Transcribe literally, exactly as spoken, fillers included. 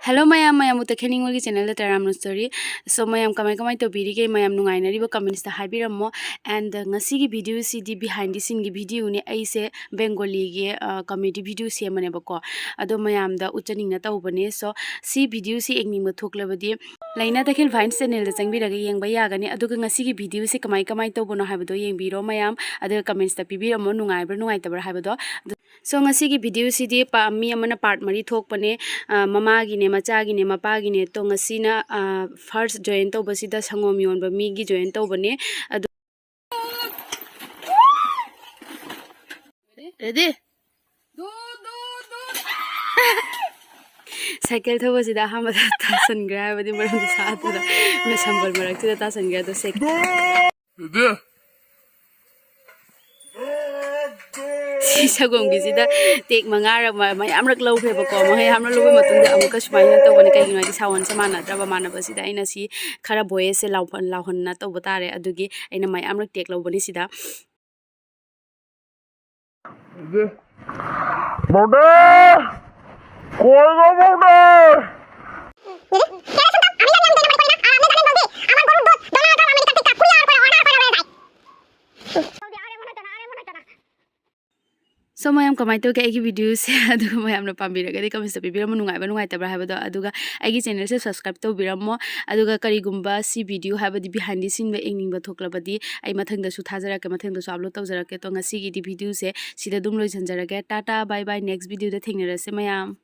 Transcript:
Hello ꯃꯌꯥꯝ, ꯃꯌꯥꯝꯕꯨ ꯇꯈꯦꯜ ꯅꯤꯉꯣꯜꯒꯤ channelꯗ ꯇꯔꯥꯝꯅ story꯫ So ꯃꯌꯥꯝ ꯀꯃꯥꯏ ꯀꯃꯥꯏ ꯇꯧꯕꯤꯔꯤꯒꯦ? ꯃꯌꯥꯝ ꯅꯨꯡꯉꯥꯏꯅꯔꯤꯕ? Commentsꯇ ꯍꯥꯏꯕꯤꯔꯝꯃꯣ꯫ And ꯉꯁꯤꯒꯤ videoꯁꯤꯗꯤ behind the sceneꯒꯤ videoꯅꯦ꯫ ꯑꯩꯁꯦ Bengaliꯒꯤ, ꯑ, comedy video ꯁꯦꯝꯕꯅꯦꯕꯀꯣ꯫ ꯑꯗꯣ ꯃꯌꯥꯝꯗ ꯎꯠꯆꯅꯤꯡꯅ ꯇꯧꯕꯅꯦ꯫ So ꯁꯤ videoꯁꯤ ꯌꯦꯡꯅꯤꯡꯕ ꯊꯣꯛꯂꯕꯗꯤ ꯂꯩꯅꯥ ꯇꯈꯦꯜ Vines channelꯗ ꯆꯪꯕꯤꯔꯒ ꯌꯦꯡꯕ ꯌꯥꯒꯅꯤ꯫ ꯑꯗꯨꯒ ꯉꯁꯤꯒꯤ videoꯁꯤ ꯀꯃꯥꯏ ꯀꯃꯥꯏ ꯇꯧꯕꯅꯣ ꯍꯥꯏꯕꯗꯣ ꯌꯦꯡꯕꯤꯔꯣ ꯃꯌꯥꯝ꯫ ꯑꯗꯨꯒ commentsꯇ ꯄꯤꯕꯤꯔꯝꯃꯣ, ꯅꯨꯡꯉꯥꯏꯕ꯭ꯔꯥ ꯅꯨꯡꯉꯥꯏꯇꯕ꯭ꯔꯥ ꯍꯥꯏꯕꯗꯣ꯫ So ꯉꯁꯤꯒꯤ videoꯁꯤꯗꯤ ꯄꯥ-, ꯃꯤ ꯑꯃꯅ part ꯃꯔꯤ ꯊꯣꯛꯄꯅꯦ꯫ ꯑ, ꯃꯃꯥꯒꯤꯅꯦ, ꯃꯆꯥꯒꯤꯅꯦ, ꯃꯄꯥꯒꯤꯅꯦ꯫ ꯇꯣ ꯉꯁꯤꯅ, ꯑ, first join ꯇꯧꯕꯁꯤꯗ ꯁꯪꯒꯣꯝ ꯌꯣꯟꯕ ꯃꯤꯒꯤ join ꯇꯧꯕꯅꯦ꯫ ꯑꯗꯨ Ready? Cycle ꯊꯧꯕꯁꯤꯗ ꯑꯍꯥꯟꯕꯗ ꯇꯥꯁꯟꯈ꯭ꯔꯦ, ꯍꯥꯏꯕꯗꯤ ꯃꯔꯝꯗꯤ ꯁꯥꯗꯅ ꯁꯝꯕꯜ ꯃꯔꯛꯁꯤꯗ ꯇꯥꯁꯟꯈ꯭ꯔꯦ꯫ ꯑꯗꯣ ꯁꯦꯛ-, ꯁꯤ ꯁꯪꯒꯣꯝꯒꯤꯁꯤꯗ take ꯃꯉꯥꯔꯛ ꯃ-, ꯃꯌꯥꯝꯔꯛ ꯂꯧꯈ꯭ꯔꯦꯕꯀꯣ꯫ ꯃꯌꯥꯝꯔꯛ ꯂꯧꯕ ꯃꯇꯨꯡꯗ ꯑꯃꯨꯛꯀ ꯁꯨꯃꯥꯏꯅ ꯇꯧꯕꯅꯤ꯫ ꯀꯩꯒꯤꯅꯣ ꯍꯥꯏꯗꯤ soundꯁꯦ ꯃꯥꯟꯅꯗ꯭ꯔꯕ, ꯃꯥꯟꯅꯕꯁꯤꯗ ꯑꯩꯅ ꯁꯤ ꯈꯔ voiceꯁꯦ ꯂꯥꯎꯍꯟ-, ꯂꯥꯎꯍꯟꯅ ꯇꯧꯕ ꯇꯥꯔꯦ꯫ ꯑꯗꯨꯒꯤ ꯑꯩꯅ ꯃꯌꯥꯝꯔꯛ take ꯂꯧꯕꯅꯤ ꯁꯤꯗ꯫ ꯃꯧꯗꯦ! ꯀꯣꯏꯕ ꯃꯧꯗꯦ! So ꯃꯌꯥꯝ ꯀꯃꯥꯏꯅ ꯇꯧꯒꯦ ꯑꯩꯒꯤ videoꯁꯦ? ꯑꯗꯨꯒ ꯃꯌꯥꯝꯅ ꯄꯥꯝꯕꯤꯔꯒꯗꯤ commentsꯇ ꯄꯤꯕꯤꯔꯝꯃꯨ, ꯅꯨꯡꯉꯥꯏꯕ ꯅꯨꯡꯉꯥꯏꯇꯕ꯭ꯔꯥ ꯍꯥꯏꯕꯗꯣ꯫ ꯑꯗꯨꯒ ꯑꯩꯒꯤ channelꯁꯦ subscribe ꯇꯧꯕꯤꯔꯝꯃꯣ꯫ ꯑꯗꯨꯒ ꯀꯔꯤꯒꯨꯝꯕ ꯁꯤ video ꯍꯥꯏꯕꯗꯤ behind the sceneꯗ ꯌꯦꯡꯅꯤꯡꯕ ꯊꯣꯛꯂꯕꯗꯤ ꯑꯩ ꯃꯊꯪꯗꯁꯨ ꯊꯥꯖꯔꯛꯀꯦ, ꯃꯊꯪꯗꯁꯨ upload ꯇꯧꯖꯔꯛꯀꯦ꯫ ꯇꯣ ꯉꯁꯤꯒꯤꯗꯤ videoꯁꯦ ꯁꯤꯗ ꯑꯗꯨꯝ ꯂꯣꯏꯁꯤꯟꯖꯔꯒꯦ꯫ ꯇꯥꯇꯥ, bye bye, next videoꯗ ꯊꯦꯡꯅꯔꯁꯦ ꯃꯌꯥꯝ꯫